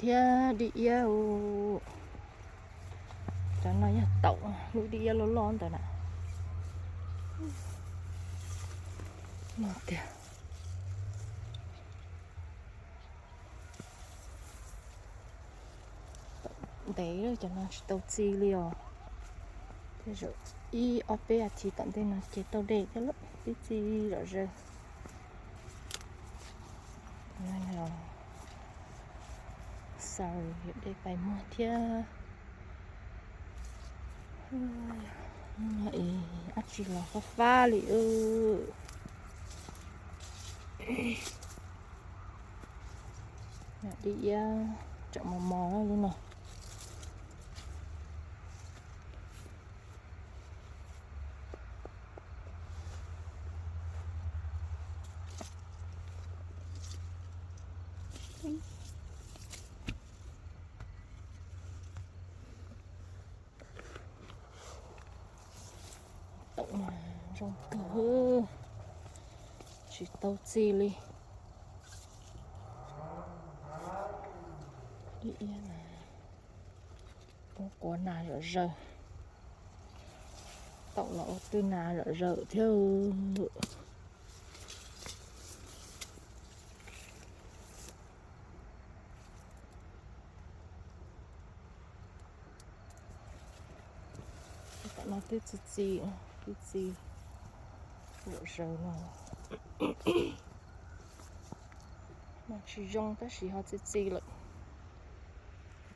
thiab dib iab. Cov no yog taum, lub dib iab loj loj ntawd na. No tiag. Ntev lawm, cov no tsis tau txi li os. Tej zaum ib ob peb as thiv tom ntej no ces tau dej thiab lawm, twb txi zom zaws. Xaws dej pais muag thiab. Hnub no es dab tsi los fab fab li. Dib iab tseem mos mos lub no. Taum no zoo kawg, tsis tau txi li. Dib iab na, poob quav nas zom zaws. Taum los ua twj nas zom zaws thiab. Tom no twb txi txi, twb txi zom zaws no. Mas tsis zoo tab sis ho txi txi lawm.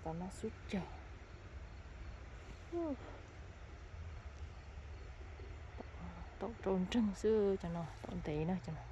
Tom no xub caug. Taum rau nreeg xwb, cov no taum ntev na, cov no.